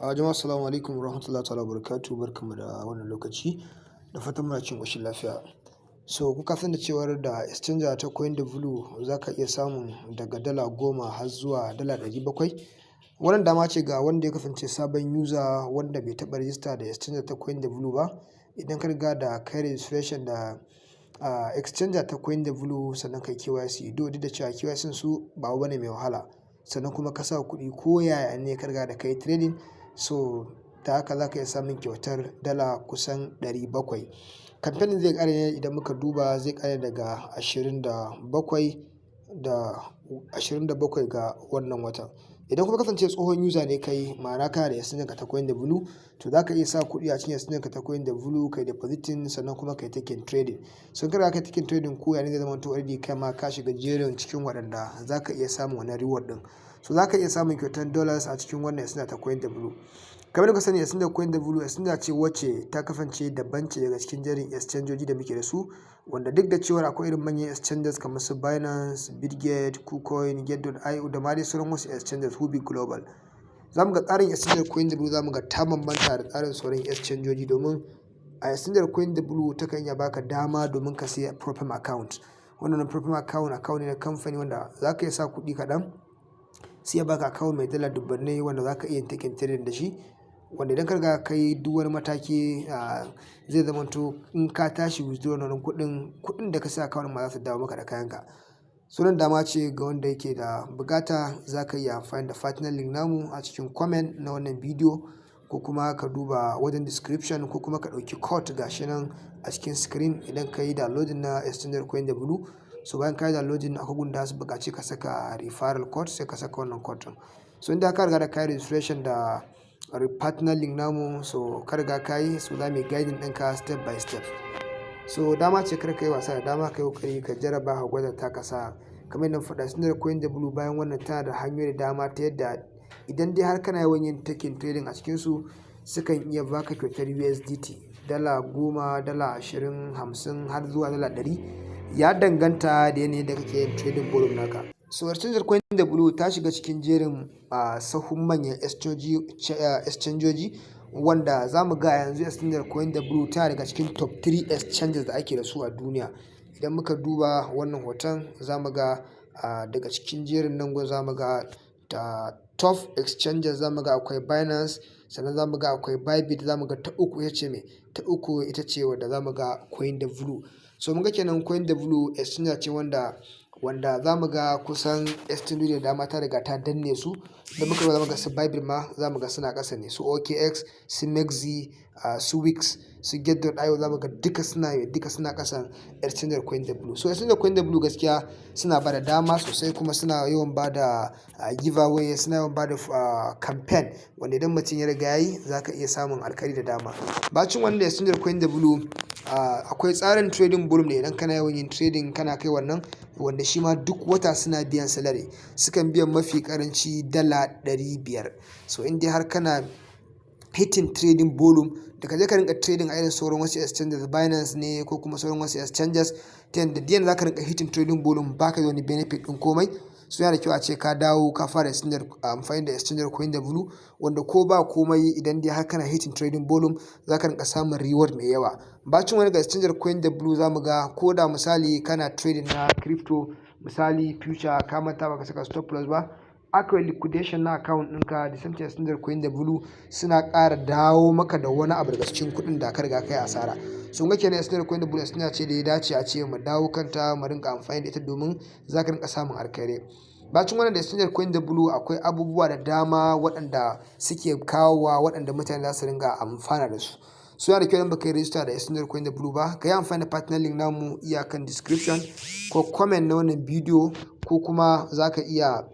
Jama'a, assalamu alaikum warahmatullahi ta'ala wabarakatuh. Barkanmu da wannan lokaci, da fatan muna cikin ƙoshin lafiya. So kuka san da cewar da exchanger ta CoinDeblue za ka iya samun daga $10 har zuwa $700. Wannan dama ce ga wanda ya kasance sabon user, wanda bai taɓa rijista da exchanger ta CoinDeblue ba. Idan ka riga da kai registration da exchanger ta CoinDeblue, sannan kai KYC, duk da cewa KYC su ba abu bane mai wahala. Sannan kuma ka sa kuɗi, ko yaya ne ka riga da kai trading, so ta haka za ka iya samun kyautar dala kusan 700. Kamfanin zai ƙare ne, idan muka duba, zai ƙare daga 27 da 27 ga wannan watan. Idan kuma kasance tsohon user ne kai, ma'ana kana da exchanger ka ta CoinDeblue, to za ka iya sa kuɗi a cikin exchanger ka ta CoinDeblue, kai depositing, sannan kuma kai taking trading. So in ka riga kai taking trading, ko yaya ne zai zama to already kai ma ka shiga jerin cikin waɗanda za ka iya samun wannan reward ɗin. So za ka iya samun kyautar dollars a cikin wannan exchanger ta CoinDeblue. Kamar yadda kuka sani, exchanger CoinDeblue exchanger ce wacce ta kasance daban ce daga cikin jerin exchangeoji da muke da su, wanda duk da cewar akwai irin manyan exchanges kamar su Binance, Bitget, KuCoin, Gate.io da ma dai sauran wasu exchanges, Huobi Global. Za mu ga tsarin exchanger CoinDeblue, za mu ga ta bambanta da tsarin sauran exchangeoji, domin a exchanger CoinDeblue takan iya baka dama domin ka siya prop firm account. Wannan prop firm account, account ne na kamfani wanda za ka iya sa kuɗi kaɗan, sai ya baka account mai dala dubbannai wanda za ka iya taking trading da shi. Wanda idan ka riga ka yi duk wani mataki, zai zamanto in ka tashi withdraw wannan kuɗin, kuɗin da ka sa account ma za su dawo maka da kayanka. Sunan dama ce ga wanda yake da bukata, za ka iya amfani da partner link namu a cikin comment na wannan bidiyo, ko kuma ka duba wajen description, ko kuma ka ɗauki code, gashi nan a cikin screen. Idan ka yi downloading na exchanger CoinDeblue, so bayan ka yi downloading, akwai gun da su buƙaci ka saka referral code, sai ka saka wannan code ɗin. So inda ka riga da ka yi registration da partner link namu, so ka riga ka yi, so za mu yi guiding ɗinka step by step. So dama ce, kar ka yi wasa da dama, ka yi ƙoƙari ka jarraba, ka gwada ta kasa. Kamar yadda na faɗa, exchanger CoinDeblue bayan wannan tana da hanyoyi da dama ta yadda idan dai har kana yawan yin taking trading a cikinsu, sukan iya baka kyautar USDT, $10, $20, 50, har zuwa $100. Ya danganta da yanayin da kake yin trading volume naka. So exchanger CoinDeblue ta shiga cikin jerin sahun manyan exchangeoji, wanda za mu ga yanzu exchanger CoinDeblue tana daga cikin top 3 exchanges da ake da su a duniya. Idan muka duba wannan hoton, za mu ga daga cikin jerin nan gun, za mu ga ta top exchanges, za mu ga akwai Binance, sannan za mu ga akwai Bybit, za mu ga ta uku ita ce me? Ta uku ita ce wadda za mu ga CoinDeblue. So mun ga kenan CoinDeblue exchanger ce wanda za mu ga kusan exchange da dama ta riga ta danne su. Da muka za mu ga su Bybit ma, za mu ga suna ƙasa ne, su OKX, su MEXC, su WEEX, su Gate.io, za mu ga duka suna ƙasan exchanger CoinDeblue. So exchanger CoinDeblue gaskiya suna ba da dama sosai, kuma suna yawan ba da giveaway, suna yawan ba da campaign, wanda idan mutum ya riga yayi, za ka iya samun alkhairi da dama. Bacin wannan, exchanger CoinDeblue akwai tsarin trading volume da idan kana yawan yin trading, kana kai wannan, wanda shi ma duk wata suna biyan salary, sukan biyan mafi karanci $500. So in dai har kana hitting trading volume, da ka je ka rinka trading a irin sauran wasu exchanges, Binance ne ko kuma sauran wasu exchanges, ta yadda diyan za ka rinka hitting trading volume, baka da wani benefit din komai. So yana da kyau a ce ka dawo ka fara exchanger, amfani da exchanger CoinDeblue, wanda ko ba komai, idan dai har kana hitting trading volume, za ka rinka samun reward mai yawa. Bacin wani, ga exchanger CoinDeblue, za mu ga ko da misali kana trading na crypto, misali future, ka manta baka saka stop loss ba, aka yi liquidation na account ɗinka, da same exchanger CoinDeblue suna ƙara dawo maka da wani abu daga cikin kuɗin da ka riga kai asara. So ga kenan exchanger CoinDeblue exchanger ce da ya dace a ce mu dawo kanta, mu rinka amfani da ita, domin za ka rinka samun alkhairai. Bacin wannan, da exchanger CoinDeblue akwai abubuwa da dama waɗanda suke kawowa, waɗanda mutane za su ringa amfana da su. So yana da kyau, idan baka yi register da exchanger CoinDeblue ba, ka yi amfani da partner link namu iyakan description ko comment na wannan bidiyo, ko kuma za ka iya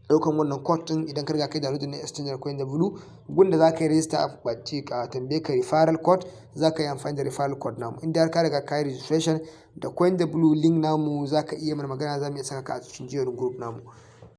ɗaukan wannan code ɗin. Idan ka riga kai download na exchanger CoinDeblue, gunda za ka yi register, a ce ka tambaye ka referral code, za ka yi amfani da referral code namu. Inda har ka riga ka yi registration da CoinDeblue link namu, za ka iya mana magana, za mu iya saka ka a cikin jerin group namu.